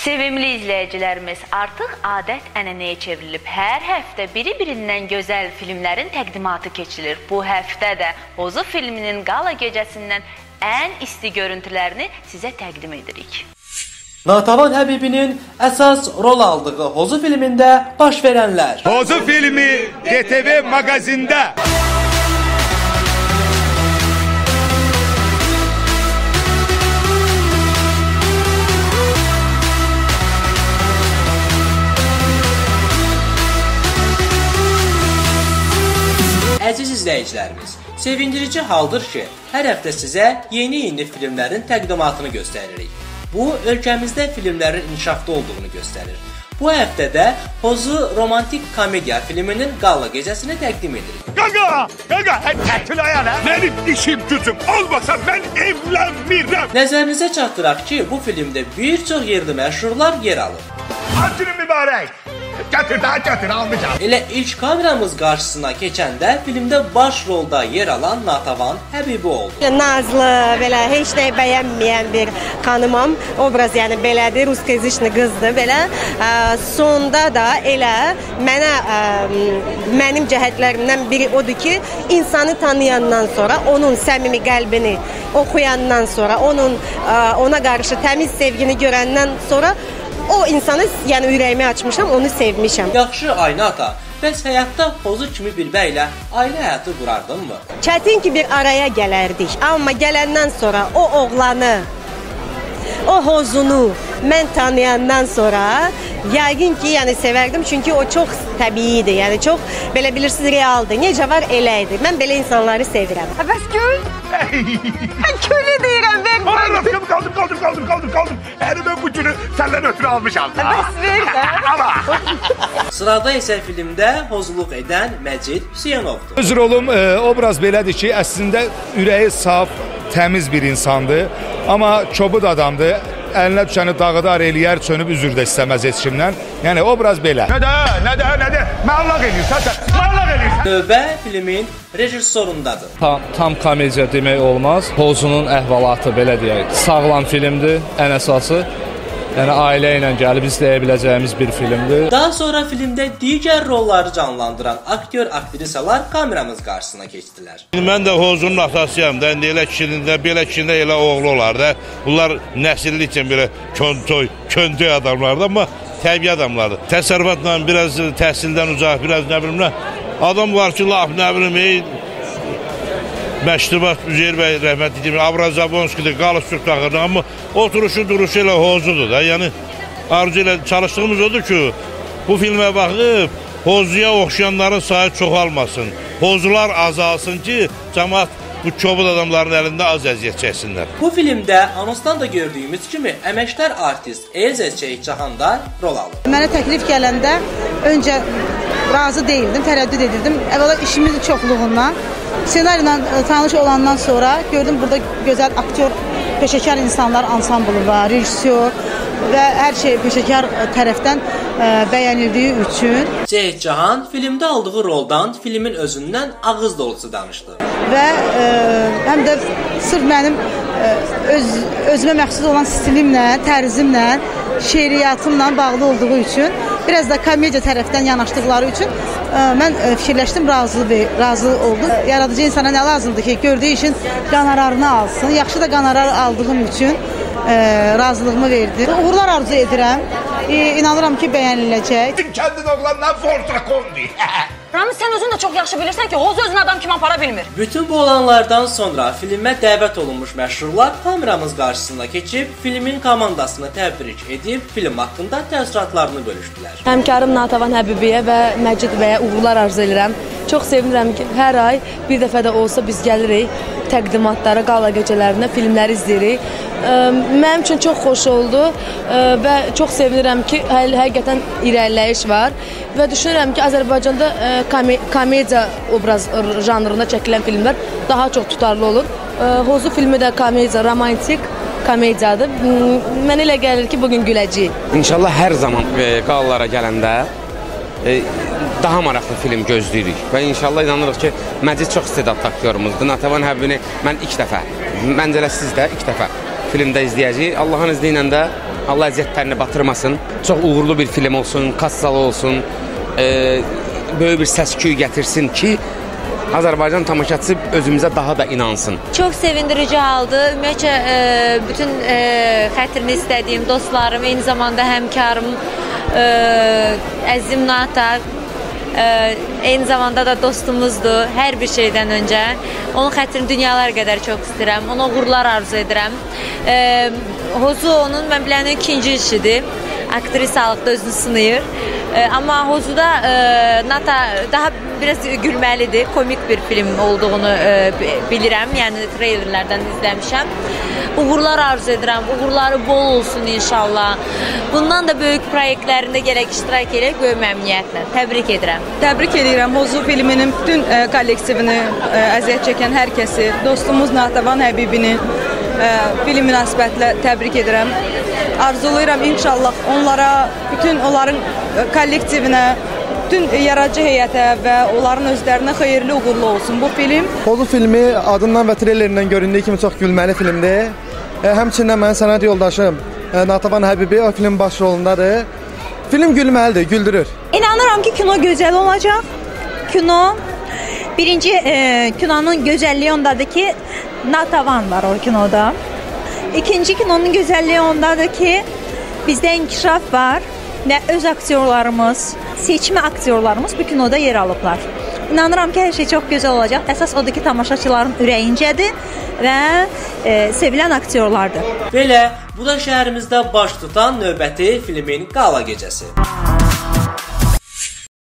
Sevimli izləyicilərimiz, artıq adət-ənənəyə çevrilib. Hər həftə biri-birindən gözəl filmlərin təqdimatı keçilir. Bu həftə də Hozu filminin qala gecəsindən ən isti görüntülərini sizə təqdim edirik. Natavan Həbibinin əsas rol aldığı Hozu filmində baş verənlər. Hozu filmi GTV Magazində. Əziz izləyicilərimiz, sevindirici haldır ki, hər həftə sizə yeni-yeni filmlərin təqdimatını göstəririk. Bu, ölkəmizdə filmlərin inkişafda olduğunu göstərir. Bu həftədə Hozu romantik komediya filminin qala gecəsini təqdim edirik. Qaqa, qaqa, tətil ayana. Mənim işim gücüm olmasa mən evlənmirəm. Nəzərinizə çatdıraq ki, bu filmdə bir çox yerli məşhurlar yer alır. Ad günün mübarək. Gətir, daha gətir, almayacağım. Elə ilk kameramız qarşısına keçəndə filmdə baş rolda yer alan Natavan Həbibi oldu. Nazlı, belə heç nəyi bəyənməyən bir xanımam. Obraz yəni belədir, ruskiyazışlı qızdır belə. Sonda da elə mənə, mənim cəhətlərimdən biri odur ki, insanı tanıyandan sonra, onun səmimi qəlbini oxuyandan sonra, onun ona qarşı təmiz sevgini görəndən sonra o insanı, yəni ürəyimi açmışam, onu sevmişəm. Yaxşı Ayna ata, bəs həyatda Hozu kimi bir bəylə ailə həyatı qurardın mı? Çətin ki bir araya gələrdik, amma gələndən sonra o oğlanı, o Hozunu mən tanıyandan sonra yəqin ki, yəni sevərdim, çünki o çox təbiidir, yəni çox belə bilirsiniz realdır, necə var elə idi. Mən belə insanları sevirəm. Bəs gül? Gülü deyirəm, ver. Kaldım. Yəni mən bu günü səndən ötürü almışam. Bəs ver də. Sırada isə filmdə hozuluq edən Məcid Hüseynovdur. Öz rolum obraz belədir ki, əslində ürəyi saf, təmiz bir insandır, amma kobud adamdır. Əlinə düşəni dağıdar eləyər, çönüb üzr də istəməz heç kimdən. Yəni obraz belə. Nədə? Mallaq eləyirsən sən. Mallaq eləyirsən. Növbə filmin rejissorundadır. Tam komediya demək olmaz. Hozunun əhvalatı belə deyək. Sağlam filmdir ən əsası. Yəni ailə ilə gəlib izləyə biləcəyimiz bir filmdir. Daha sonra filmdə digər rolları canlandıran aktyor, aktrisalar kameramız qarşısına keçdilər. Mən də Hozunun atasıyam da, indi elə kişinin də, belə kişinin də elə oğlu olar da. Bunlar nəsillikcə belə köntöy adamlardır, amma təbii adamlardır. Təsərrüfatla biraz təhsildən uzaq, biraz nə bilim nə. Adam var ki, lap nə bilim, ey, Məşrubat Üzeyir bəy rəhmətli demir, Abrazabonskidir, qalışdıq taxırdı, amma oturuşu, duruşu elə Hozudur da. Yəni, arzu ilə çalışdığımız odur ki, bu filmə baxıb, Hozuya oxşayanların sayı çoxalmasın, Hozular azalsın ki, cəmaat bu kobud adamların əlində az əziyyət çəksinlər. Bu filmdə anonsdan da gördüyümüz kimi əməkdar artist Elza Çeyicahan da rol alır. Mənə təklif gələndə öncə razı deyildim, tərəddüd edirdim. Əvvəla işimizin çoxluğundan, senaryo ilə tanış olandan sonra gördüm burada gözəl aktyor, peşəkar insanlar ansamblı var, rejissor və hər şey peşəkar tərəfdən bəyənildiyi üçün. Ceyhun filmdə aldığı roldan, filmin özündən ağız dolusu danışdı. Və həm də sırf mənim özümə məxsus olan stilimlə, tərzimlə, şeiriyyatımla bağlı olduğu üçün, biraz da komediya tərəfdən yanaşdıqları üçün mən fikirləşdim, razı oldum. Yaradıcı insana nə lazımdır ki, gördüyü işin qonorarını alsın. Yaxşı da qonorar aldığım üçün razılığımı verdim. Uğurlar arzu edirəm. İnanıram ki, bəyəniləcək. Kəndin oğlandan Forza Kondi. Ramiz, sən özün də çox yaxşı bilirsən ki, Hozu özünü adam kimi apara bilmir. Bütün bu olanlardan sonra filmə dəvət olunmuş məşhurlar kameramız qarşısına keçib, filmin komandasını təbrik edib, film haqqında təəssüratlarını bölüşdülər. Həmkarım Natavan Həbibiyə və Məcid bəyə uğurlar arzu edirəm. Çox sevinirəm ki, hər ay bir dəfə də olsa biz gəlirik təqdimatlara, qala gecələrinə, filmləri izləyirik. Mənim üçün çox xoş oldu və çox sevinirəm ki, həqiqətən irəliləyiş var və düşünürəm ki, Azərbaycanda komediya obraz janrında çəkilən filmlər daha çox tutarlı olur. Hozu filmi də komediya, romantik komediyadır. Mənə elə gəlir ki, bugün güləcəyik. İnşallah hər zaman qalalara gələndə daha maraqlı film gözləyirik və inşallah inanırıq ki, Məcid çox istedadlı aktyorumuzdur. Natavan Həbibini mən ilk dəfə, məncə elə siz də ilk dəfə filmdə izləyəcəyik. Allahın izni ilə də Allah əziyyətlərini batırmasın. Çox uğurlu bir film olsun, kassalı olsun, böyük bir səs-küy gətirsin ki, Azərbaycan tamaşaçısı özümüzə daha da inansın. Çox sevindirici haldır. Ümumiyyətcə, bütün xətrini istədiyim dostlarım, eyni zamanda həmkarım əzizim Nata, eyni zamanda da dostumuzdur hər bir şeydən öncə. Onun xətrini dünyalar qədər çox istəyirəm, ona uğurlar arzu edirəm. Hozu onun, mən bilən, ikinci işidir. Aktrisalıqda özünü sınayır. Amma Hozuda Nata daha biraz gülməlidir, komik bir film olduğunu bilirəm, yəni treylerlərdən izləmişəm. Uğurlar arzu edirəm, uğurları bol olsun inşallah. Bundan da böyük proyektlərində gərək iştirak eləyək böyük məmnuniyyətlə. Təbrik edirəm. Təbrik edirəm Hozu filminin bütün kollektivini, əziyyət çəkən hər kəsi, dostumuz Natavan Həbibini film münasibətlə təbrik edirəm. Arzulayıram inşallah onlara, bütün onların kollektivinə, bütün yaradıcı heyətə və onların özlərinə xeyirli uğurlu olsun bu film. Hozu filmi adından və treylerindən göründüyü kimi çox gülməli filmdir. Həmçinin mənim sənət yoldaşım Natavan Həbibi o filmin baş rolundadır. Film gülməlidir, güldürür. İnanıram ki, kino gözəl olacaq. Kino, birinci kinonun gözəlliyi ondadır ki, Natavan var o kinoda. İkinci kinonun gözəlliyi ondadır ki, bizdə inkişaf var və öz aktyorlarımız, seçmə aktyorlarımız bu kinoda yer alıblar. İnanıram ki, hər şey çox gözəl olacaq. Əsas odur ki, tamaşaçıların ürəyincədir və sevilən aktyorlardır. Belə, bu da şəhərimizdə baş tutan növbəti filmin qala gecəsi.